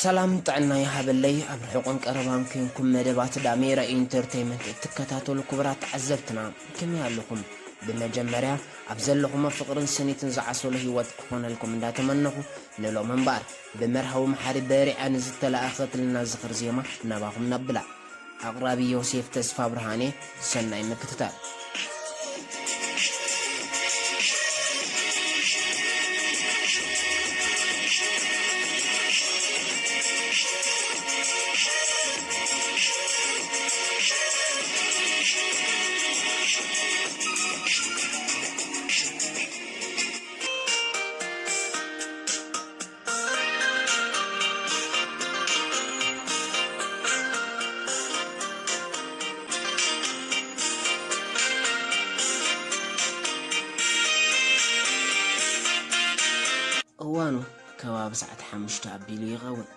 ሰላም ጥዕና ይሃበለይ። ኣብ ርሑቕን ቀረባን ኮንኩም መደባት ዳሜራ ኢንተርቴይመንት እትከታተሉ ክቡራት ተዓዘብትና፣ ከመይ ኣለኹም? ብመጀመርያ ኣብ ዘለኹሞ ፍቕርን ስኒትን ዝዓሰሎ ህይወት ክኾነልኩም እንዳተመነኹ፣ ንሎሚ እምበኣር ብመርሃዊ መሓሪ በሪዓ ንዝተለኣኸትልና ዝኽሪ ዜማ ናባኹም ነብላ። ኣቕራቢ ዮሴፍ ተስፋ ብርሃኔ። ሰናይ ምክትታል። እዋኑ ከባቢ ሰዓት ሓሙሽተ ኣቢሉ ይኸውን።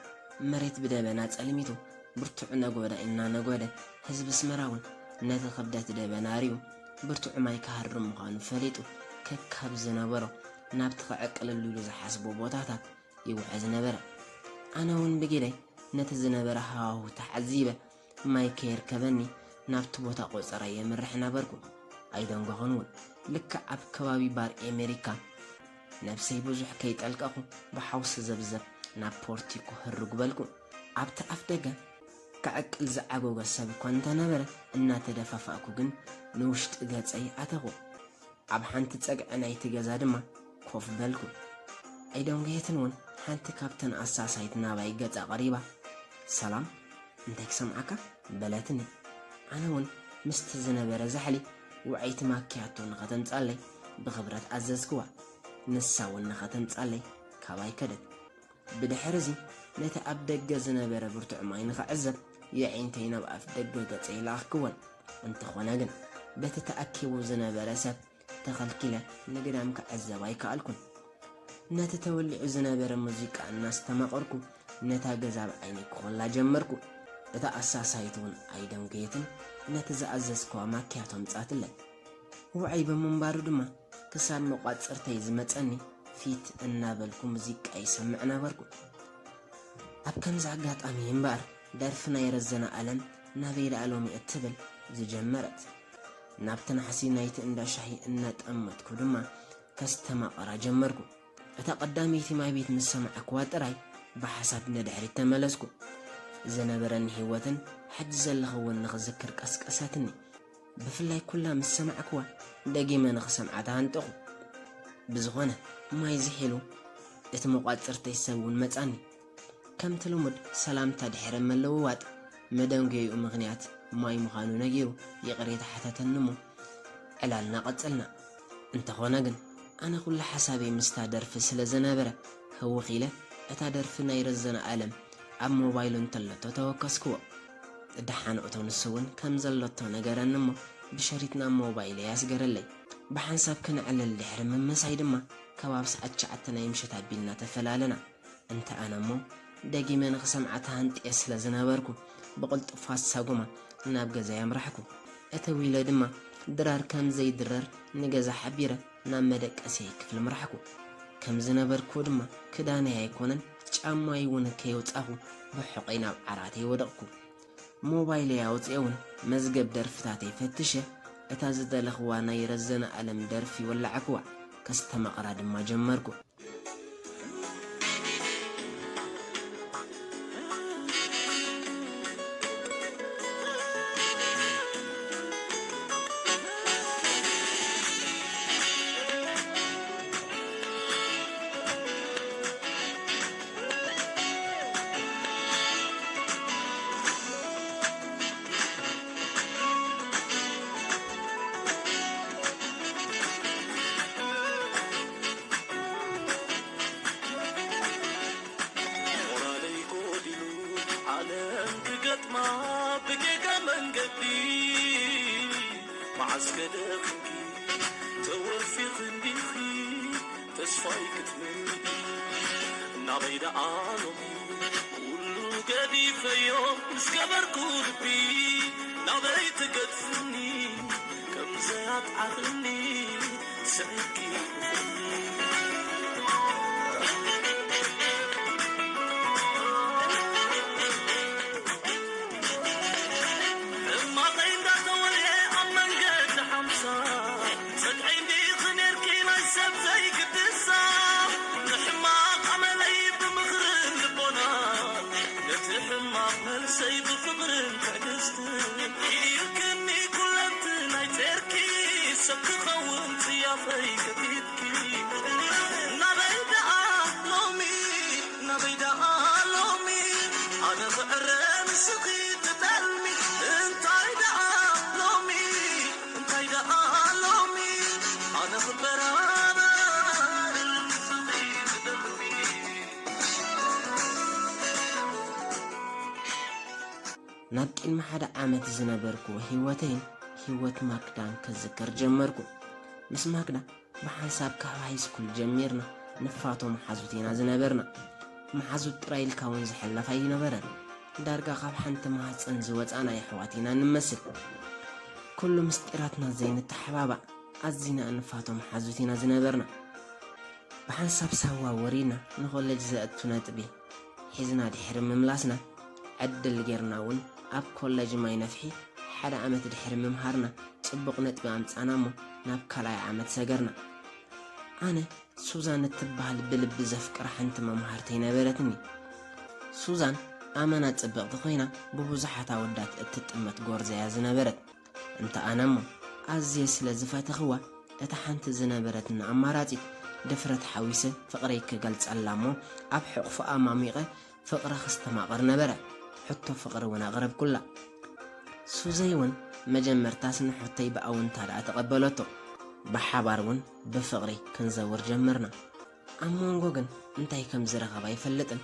መሬት ብደበና ጸልሚቱ፣ ብርቱዕ ነጎዳ እናነጎደ፣ ህዝቢ ኣስመራ እውን ነቲ ክብደት ደበና ኣርዩ፣ ብርቱዕ ማይ ክሃርም ምዃኑ ፈሊጡ፣ ከካብ ዝነበሮ ናብቲ ክዕቅለሉ ኢሉ ዝሓስቦ ቦታታት ይውሕዝ ነበረ። ኣነ እውን ብግደይ ነቲ ዝነበረ ሃዋሁ ተዓዚበ፣ ማይ ከየርከበኒ ናብቲ ቦታ ቆጸራ የምርሕ ነበርኩ። ኣይደንጎኹን እውን። ልክዕ ኣብ ከባቢ ባር ኤሜሪካ ነብሰይ ብዙሕ ከይጠልቀኹ ብሓውሲ ዘብዘብ ናብ ፖርቲኮ ህርግ በልኩ። ኣብቲ ኣፍ ደገ ክዕቅል ዝዓጎገ ሰብ እኳ እንተነበረ፣ እናተደፋፋእኩ ግን ንውሽጢ ገጸይ ኣተኹ። ኣብ ሓንቲ ጸግዒ ናይቲ ገዛ ድማ ኮፍ በልኩ። ኣይደንጎየትን እውን ሓንቲ ካብተን ኣሳሳይት ናባይ ገጻ ቀሪባ፣ "ሰላም፣ እንታይ ክሰምዓካ?" በለትኒ። ኣነ እውን ምስቲ ዝነበረ ዛሕሊ ውዕይቲ ማኪያቶ ንኸተምጻለይ ብኽብረት ኣዘዝክዋ። ንሳ እውን ንኸተምጻለይ ካባይ ከደት። ብድሕርዚ ነቲ ኣብ ደገ ዝነበረ ብርቱዕ ማይ ንኽዕዘብ የዒንተይ ናብ ኣፍ ደገ ገጸይ ለኣኽክወን። እንተኾነ ግን በቲ ተኣኪቡ ዝነበረ ሰብ ተኸልኪለ ንግዳም ክዕዘብ ኣይከኣልኩን። ነቲ ተወሊዑ ዝነበረ ሙዚቃ እናስተማቐርኩ ነታ ገዛ ብዓይነይ ክኾላ ጀመርኩ። እታ ኣሳሳይት እውን ኣይደንጎየትን፣ ነቲ ዝኣዘዝክዋ ማኪያቶ ኣምጻትለይ። ውዑይ ብምንባሩ ድማ ክሳብ መቋጽርተይ ዝመጸኒ ፊት እናበልኩ ሙዚቃ ይሰምዕ ነበርኩ። ኣብ ከምዚ ኣጋጣሚ እምበኣር ደርፊ ናይ ረዘነ ኣለም ናበይ ደኣ ሎሚ እትብል ዝጀመረት። ናብቲ ናሕሲ ናይቲ እንዳ ሻሂ እናጠመትኩ ድማ ከስተማቕራ ጀመርኩ። እታ ቀዳመይቲ ማይ ቤት ምስ ሰማዕክዋ ጥራይ ብሓሳብ ንድሕሪት ተመለስኩ። ዝነበረኒ ህይወትን ሕጂ ዘለኽዎን ንኽዝክር ቀስቀሰትኒ። ብፍላይ ኩላ ምስ ሰማዕክዋ ደጊመ ንኽሰምዓ ተሃንጠኹ። ብዝኾነ ማይ ዝሒሉ እቲ መቋጽርተይ ሰብ እውን መጻኒ። ከምቲ ልሙድ ሰላምታ ድሕሪ ምልውዋጥ መደንጎይኡ ምኽንያት ማይ ምዃኑ ነጊሩ ይቕሬታ ሓተተኒ እሞ ዕላልና ቀጸልና። እንተኾነ ግን ኣነ ኩሉ ሓሳበይ ምስታ ደርፊ ስለ ዝነበረ ህውኽ ኢለ እታ ደርፊ ናይ ረዘነ ኣለም ኣብ ሞባይሉ እንተለቶ ተወከስክዎ። ደሓን እቶ ንሱ እውን ከም ዘለቶ ነገረኒ እሞ ብሸሪት ናብ ሞባይለይ ኣስገረለይ። ብሓንሳብ ክነዕልል ድሕሪ ምምሳይ ድማ ከባቢ ሰዓት ትሽዓተ ናይ ምሸት ኣቢልና ተፈላለና። እንተ ኣነ እሞ ደጊመ ንኽሰምዓ ተሃንጥየ ስለ ዝነበርኩ ብቕልጡፍ ኣሳጉማ ናብ ገዛይ ኣምራሕኩ። እተው ኢለ ድማ ድራር ከም ዘይድረር ንገዛ ሓቢረ ናብ መደቀስየይ ክፍሊ ምራሕኩ። ከም ዝነበርኩ ድማ ክዳነይ ኣይኮነን ጫማይ እውን ከየውጻኹ ብሕቆይ ናብ ዓራተይ ወደቕኩ። ሞባይለይ ኣውፅኤ እውን መዝገብ ደርፍታተይ ፈትሸ እታ ዝደለኽዋ ናይ ረዘነ ኣለም ደርፊ ወላዕክዋ። ከስተማቕራ ድማ ጀመርኩ። ሞራለይ ጎዲሉ ዓለም ክገጥማ ብጌጋ መንገዲ መዓስ ከደኺኺ ተወፊኺ እንዲኺ ተስፋይ ክትመልኢ ናበይ ደኣ ሎሚ ኩሉ ገዲፈዮ ምስ ገበርኩ ልቢ ናበይ ትገድፍኒ ከም ዘያጥዓኽኒ ስዕቂ ሰብ ክኸውን ጽያፈይ ከፊትኪ። ናበይ ደኣ ሎሚ፣ ናበይ ደኣ ሎሚ፣ ኣነ ክዕረ ንስኺ ትጠልሚ። እንታይ ደኣ ሎሚ፣ እንታይ ደኣ ሎሚ፣ ኣነ ክበራበር ንስኺ ትደልሚ። ናብ ቅድሚ ሓደ ዓመት ዝነበርኩዎ ህይወተይን ህይወት ማክዳን ክዝክር ጀመርኩ። ምስ ማክዳ ብሓንሳብ ካብ ሃይስኩል ጀሚርና ንፋቶ መሓዙት ኢና ዝነበርና። መሓዙት ጥራይ ኢልካ እውን ዝሕለፍ ኣይነበረን። ዳርጋ ካብ ሓንቲ ማህፀን ዝወፃና ኣሕዋት ኢና እንመስል። ኩሉ ምስጢራትና ዘይንተሓባባዕ ኣዚና እንፋቶ መሓዙት ኢና ዝነበርና። ብሓንሳብ ሳዋ ወሪድና ንኮሌጅ ዘእቱ ነጥቢ ሒዝና ድሕሪ ምምላስና፣ ዕድል ጌርና እውን ኣብ ኮሌጅ ማይ ነፍሒ ሓደ ዓመት ድሕሪ ምምሃርና፣ ጽቡቕ ነጥቢ ኣምጻና እሞ ናብ ካልኣይ ዓመት ሰገርና። ኣነ ሱዛን እትበሃል ብልቢ ዘፍቅራ ሓንቲ መምሃርተይ ነበረትኒ። ሱዛን ኣመና ጽብቕቲ ኮይና ብብዙሓት ኣወዳት እትጥመት ጎርዞ እያ ዝነበረት። እንተ ኣነ እሞ ኣዝየ ስለ ዝፈተኽዋ፣ እታ ሓንቲ ዝነበረትኒ ኣማራጺት ድፍረት ሓዊሰ ፍቕረይ ክገልጸላ እሞ ኣብ ሕቑፍኣ ኣማሚቐ ፍቕረ ክስተማቕር ነበረ። ሕቶ ፍቕሪ እውን ኣቕረብኩላ። ሱዘይ እውን መጀመርታስ ንሕቶይ ብኣውንታ ደኣ ተቐበለቶ። ብሓባር እውን ብፍቕሪ ክንዘውር ጀመርና። ኣብ መንጎ ግን እንታይ ከም ዝረኸባ ኣይፈልጥን።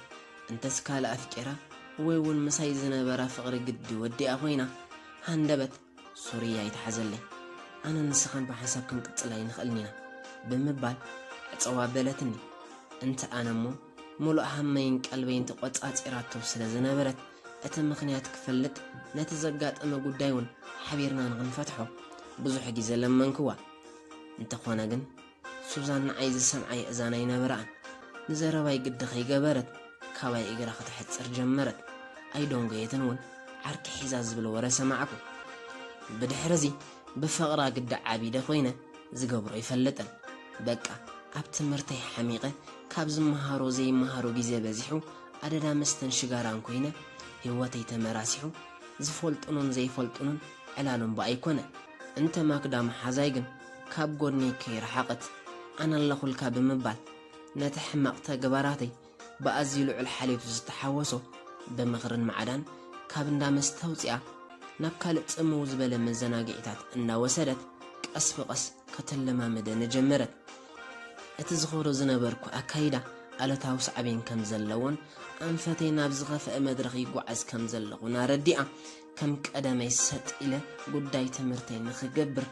እንተስ ካልእ ኣፍቂራ ወይ እውን ምሳይ ዝነበራ ፍቕሪ ግዲ ወዲኣ ኮይና፣ ሃንደበት ሱርያ ኣይትሓዘለይ። ኣነ ንስኻን ብሓንሳብ ክንቅጽል ኣይንኽእልን ኢና ብምባል ዕጸዋ በለትኒ። እንተ ኣነ እሞ ምሉእ ሃመይን ቀልበይን ተቖጻጺራቶ ስለ ዝነበረት፣ እቲ ምኽንያት ክፈልጥ፣ ነቲ ዘጋጠመ ጉዳይ እውን ሓቢርና ንኽንፈትሖ ብዙሕ ግዜ ለመንክዋ። እንተኾነ ግን ሱዛን ንዓይ ዝሰምዓ የእዛና ኣይነበራኣን። ንዘረባይ ግዲ ከይገበረት ካባይ እግራ ከተሕጽር ጀመረት። ኣይደንጎየትን እውን፣ ዓርኪ ሒዛ ዝብል ወረ ሰማዕኩ። ብድሕርዚ ብፍቕራ ግዲ ዓቢደ ኮይነ ዝገብሮ ኣይፈልጥን። በቃ ኣብ ትምህርተይ ሓሚቐ፣ ካብ ዝመሃሮ ዘይመሃሮ ግዜ በዚሑ፣ ኣደዳ መስተን ሽጋራን ኮይነ፣ ህይወተይ ተመራሲሑ፣ ዝፈልጡንን ዘይፈልጡንን ዕላሎም ብኣይ ኮነ። እንተ ማክዳ መሓዛይ ግን ካብ ጎድነይ ከይረሓቐት፣ ኣነ ኣለኹልካ ብምባል፣ ነቲ ሕማቕ ተግባራተይ ብኣዝዩ ልዑል ሓልዮት ዝተሓወሶ፣ ብምኽርን ማዕዳን ካብ እንዳ መስተ ኣውጺኣ፣ ናብ ካልእ ጽምው ዝበለ መዘናግዒታት እንዳወሰደት፣ ቀስ ብቐስ ከተለማምደኒ ጀመረት። እቲ ዝኸዶ ዝነበርኩ ኣካይዳ ኣሉታዊ ሳዕቤን ከም ዘለዎን፣ ኣንፈተይ ናብ ዝኸፍአ መድረኽ ይጓዓዝ ከም ዘለኹን ኣረዲኣ፣ ከም ቀደመይ ሰጥ ኢለ ጉዳይ ትምህርተይ ንኽገብር፣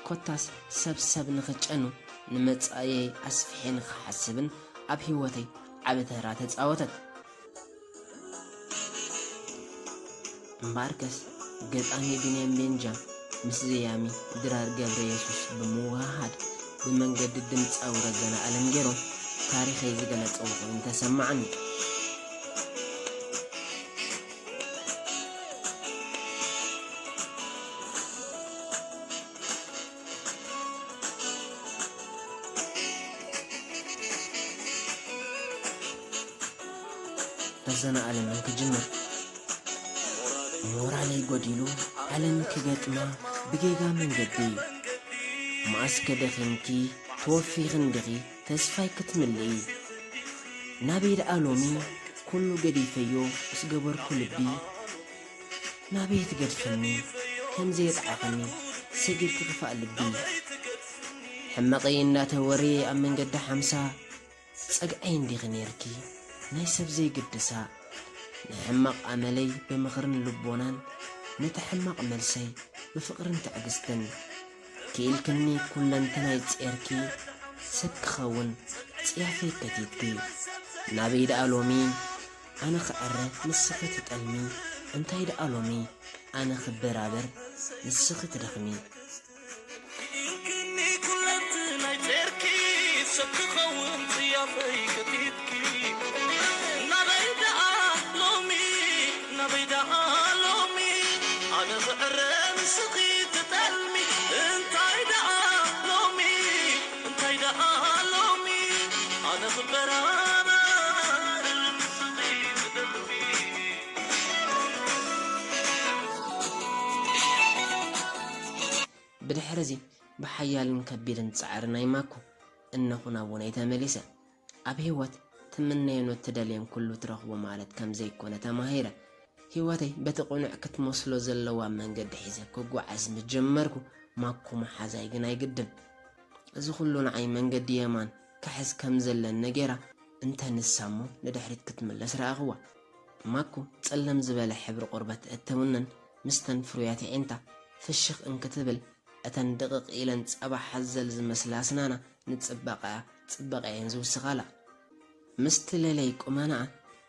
ኮታስ ሰብ ሰብ ንኽጨኑ፣ ንመጻኢየይ ኣስፊሐ ንኽሓስብን ኣብ ህይወተይ ዓቢ ተራ ተጻወተት። እምበኣርከስ፣ ገጣሚ ቢንያም ቤንጃ ምስ ዘያሚ ድራር ገብረየሱስ ብምውህሃድ፣ ብመንገዲ ድምጻዊ ረዘነ ኣለም ገይሮም ታሪኸይ ዝገለጸዎ ኮይኑ ተሰማዓኒ። ረዘነ ኣለምን ክጅምር። ሞራለይ ጎዲሉ ዓለም ክገጥማ ብጌጋ መንገዲ። መኣስ ከደኺምኪ ትወፊኽን ዲኺ ተስፋይ ክትምልኢ? ናበይ ደኣ ሎሚ ኩሉ ገዲፈዮ ምስ ገበርኩ ልቢ? ናበይ ትገድፈኒ ከም ዘየጥዓኸኒ ሰጊርኪ ክፋእ ልቢ? ሕመቐይ እንዳተወርየ ኣብ መንገዲ ሓምሳ ጸግዐይ እንዲኺ ኔርኪ ናይ ሰብ ዘይግድሳ። ንሕማቕ ኣመለይ ብምኽርን ልቦናን፣ ነቲ ሕማቕ መልሰይ ብፍቕርን ትዕግስትን። ክኢልክኒ ኩለንተናይ ጼርኪ፣ ሰብ ክኸውን ጽያፈይ ከቲትኪ። ናበይ ደኣ ሎሚ ኣነ ክዕረ ንስኺ ትጠልሚ? እንታይ ደኣ ሎሚ ኣነ ክበራበር ንስኺ ትደኽሚ? ክኢልክኒ ኩለንተናይ ጼርኪ፣ ሰብ ክኸውን ጽያፈይ ከቲትኪ። ናበይ ደኣ ሎሚ፣ ናበይ ደኣ ሎሚ ኣነ ክዕረ ንስኺ ትጠልሚ? እንታይ ደኣ ሎሚ፣ እንታይ ደኣ ሎሚ ኣነ ክበራበር ንስኺ ትደልሚ? ብድሕርዚ ብሓያልን ከቢድን ጻዕሪ ናይ ማኩ እነኹ ናብ ወነይ ተመሊሰ። ኣብ ህይወት ትምነዮን እትደልዮን ኩሉ ትረኽቦ ማለት ከም ዘይኮነ ተማሂረ። ህይወተይ በቲ ቅኑዕ ክትመስሎ ዘለዋ መንገዲ ሒዘ ክጓዓዝ ምስ ጀመርኩ፣ ማኩ መሓዛይ ግን ኣይግድን። እዚ ኩሉ ንዓይ መንገዲ የማን ክሕዝ ከም ዘለኒ ገይራ፣ እንተ ንሳ እሞ ንድሕሪት ክትምለስ ረኣኽዋ። ማኩ ጸለም ዝበለ ሕብሪ ቆርበት እትውንን፣ ምስተን ፍሩያት ኣዒንታ ፍሽኽ እንክትብል፣ እተን ድቕቕ ኢለን ጸባ ሓዘል ዝመስላ ኣስናና ንጽባቐኣ ጽባቐ እየን ዝውስኻላ። ምስቲ ለለይ ቁመናኣ፣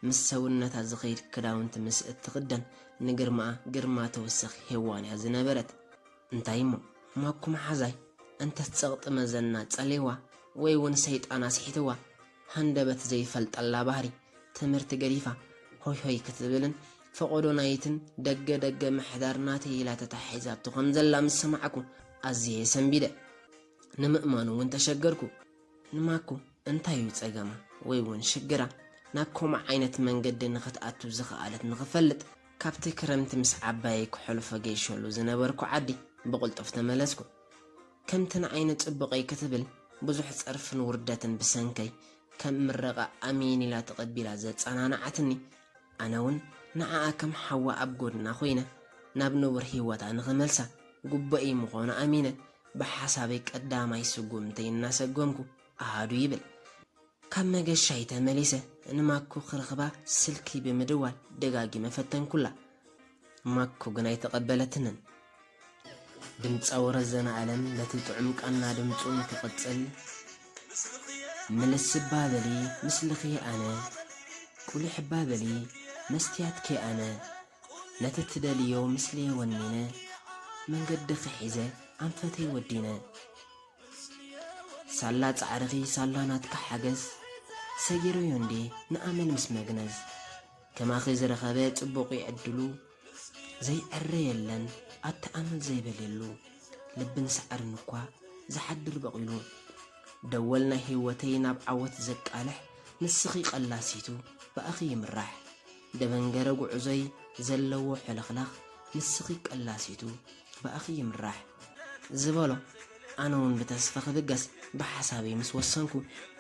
ምስ ሰውነታ ዝኸይድ ክዳውንቲ ምስ እትኽደን፣ ንግርማኣ ግርማ ትውስኽ ሄዋን እያ ዝነበረት። እንታይ እሞ፣ ማኩ መሓዛይ፣ እንተስ ጸቕጢ መዘና ጸልይዋ፣ ወይ እውን ሰይጣን ኣስሒትዋ፣ ሃንደበት ዘይፈልጠላ ባህሪ፣ ትምህርቲ ገዲፋ፣ ሆይ ሆይ ክትብልን፣ ፈቐዶ ናይትን ደገ ደገ ምሕዳር ናተይ ኢላ ተታሒዛቶ ከም ዘላ ምስ ሰማዕኩ፣ ኣዝየ ሰንቢደ። ንምእማኑ እውን ተሸገርኩ። ንማኩ እንታይ እዩ ጸገማ ወይ እውን ሽግራ? ናብ ከምኡ ዓይነት መንገዲ ንኽትኣቱ ዝኸኣለት ንኽፈልጥ፣ ካብቲ ክረምቲ ምስ ዓባየይ ክሐልፎ ገይሸሉ ዝነበርኩ ዓዲ ብቕልጡፍ ተመለስኩ። ከምቲ ንዓይ ንጽቡቐይ ክትብል ብዙሕ ጸርፍን ውርደትን ብሰንከይ ከም ምረቓ ኣሜን ኢላ ተቐቢላ ዘጸናንዓትኒ፣ ኣነ እውን ንዓኣ ከም ሓዋ ኣብ ጎድና ኮይነ ናብ ንቡር ህይወታ ንኽመልሳ ግቡእይ ምዃኑ ኣሚነ፣ ብሓሳበይ ቀዳማይ ስጉምተይ እናሰጎምኩ ኣሃዱ ይብል። ካብ መገሻይ ተመሊሰ ንማኩ ክረኽባ ስልኪ ብምድዋል ደጋጊመ ፈተንኩላ። ማኩ ግን ኣይተቐበለትንን። ድምጻዊ ረዘነ ኣለም በቲ ጥዑም ቃና ድምጹ ንክቕጽል፣ ምልስ እባ በሊ ምስልኺ ኣነ፣ ቁሊሕ እባ በሊ መስትያትኪ ኣነ፣ ነቲ ትደልዮ ምስልየ ወኒነ፣ መንገድኺ ሒዘ ኣንፈተይ ወዲነ። ሳላ ጻዕርኺ ሳላ ናትካ ሓገዝ፣ ሰጊረዮ እንዴ ንኣመል ምስ መግነዝ። ከማኺ ዝረኸበ ጽቡቕ እዩ ዕድሉ፣ ዘይዕረ የለን ኣቲ ኣመል ዘይበልየሉ። ልብን ሳዕርን እኳ ዝሓድር በቒሉ፣ ደወል ናይ ህይወተይ ናብ ዓወት ዘቃልሕ፣ ንስኺ ቀላሲቱ ብኣኺ ይምራሕ። ደበንገረ ጉዕዞይ ዘለዎ ሕልኽላኽ፣ ንስኺ ቀላሲቱ ብኣኺ ይምራሕ ዝበሎ፣ ኣነ እውን ብተስፋ ክብገስ ብሓሳበይ ምስ ወሰንኩ፣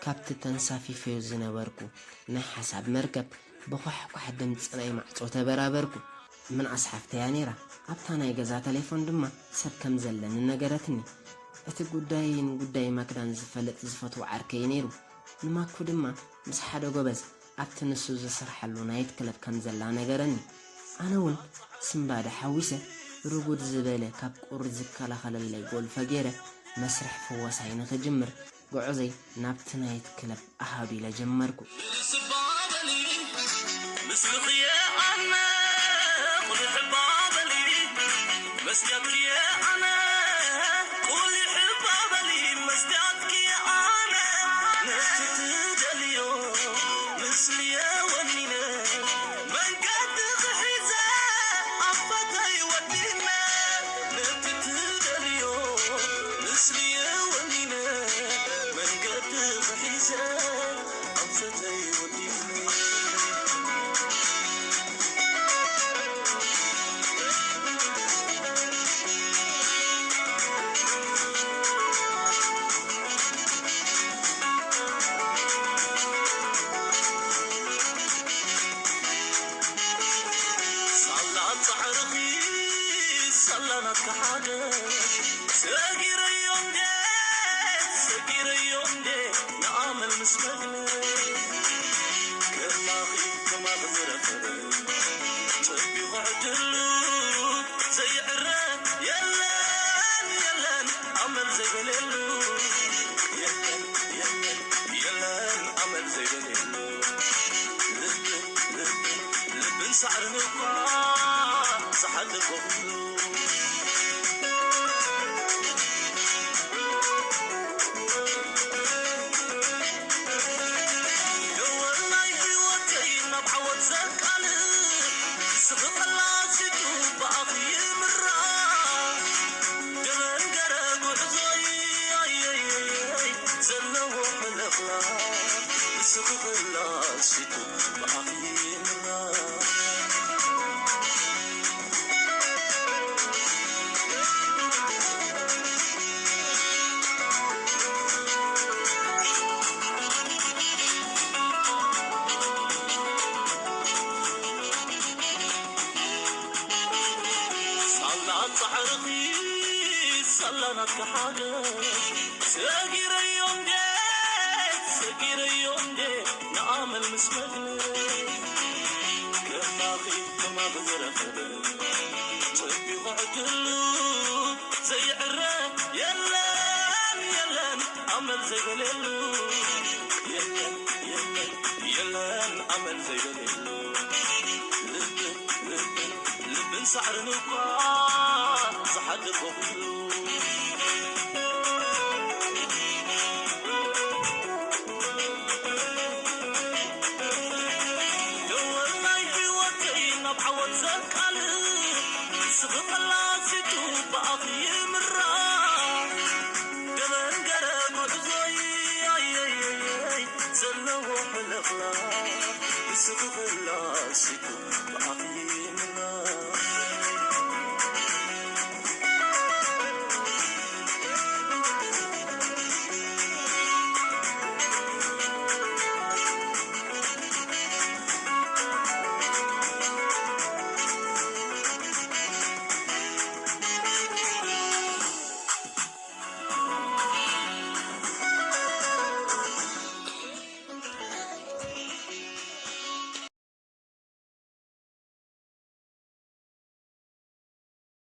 ካብቲ ተንሳፊፈዮ ዝነበርኩ ናይ ሓሳብ መርከብ ብኳሕኳሕ ድምጺ ናይ ማዕጾ ተበራበርኩ። ምንኣስ ሓፍተያ ነይራ። ኣብታ ናይ ገዛ ተሌፎን ድማ ሰብ ከም ዘለኒ ነገረትኒ። እቲ ጉዳየይን ጉዳይ ማክዳን ዝፈልጥ ዝፈትዎ ዓርከይ ነይሩ። ንማኩ ድማ ምስ ሓደ ጎበዝ ኣብቲ ንሱ ዝሰርሓሉ ናይት ክለብ ከም ዘላ ነገረኒ። ኣነ እውን ስምባደ ሓዊሰ፣ ርጉድ ዝበለ ካብ ቁሪ ዝከላኸለለይ ጎልፎ ገይረ፣ መስርሕ ፍወሳይ ንኽጅምር፣ ጉዕዞይ ናብቲ ናይት ክለብ ኣሃዱ ኢለ ጀመርኩ። ስባበሊ ምስልኽየ ኣነ፣ ቁልሕ ባበሊ መስትያትክየ ኣነ፣ ቁልሕ ባበሊ መስትያትክየ ኣነ፣ ነቲ ትደልዮ ምስልየ ወኒነ፣ መንገዲ ክሒዘ ኣንፈተይ ወዲነ፣ ነቲ ትደልዮ ምስልየ ወኒነ፣ መንገዲ ክሒዘ ኣንፈተይ ወዲነ። ሳላ ጻዕርኺ፣ ሳላ ናትካ ሓገዝ፣ ሰጊረዮ እንዴ፣ ሰጊረዮ እንዴ፣ ንኣመል ምስ መግነ፣ ከማኺ፣ ከማኺ ዝረኸበ፣ ጸቢቑ ዕድሉ፣ ዘይዕረ የለን፣ የለን፣ ኣመል ዘይበለሉ፣ የለን፣ የለን፣ የለን፣ ኣመል ዘይበለሉ። ልብን፣ ልብን፣ ልብን ሳዕርን እኳ ዝሓልፎ ኩሉ። ደወል ናይ ህይወተይ ናብ ዓወት ዘቃልዕ፣ ንስኺ ቀላሲቱ ብኣኺ ይምራሕ። ደበንገረ ጉዕዞይ፣ ኣየየየይ፣ ዘለዎ ሕልኽላኽ፣ ንስኺ ቀላሲቱ ብኣኺ ይምራሕ። ተሓገስ ሰጊረዮ እንዴ ሰጊረዮ እንዴ ንኣመል ምስ መግነ ከማኺ ከማኺ ዝረኸበ ጸቢቑ ዕድሉ ዘይዕረ የለን የለን ኣመል ዘይበለሉ የለን የለን የለን ኣመል ዘይበለሉ ልብን ልብን ልብን ሳዕርን እኳ ዝሓድጎ ኩሉ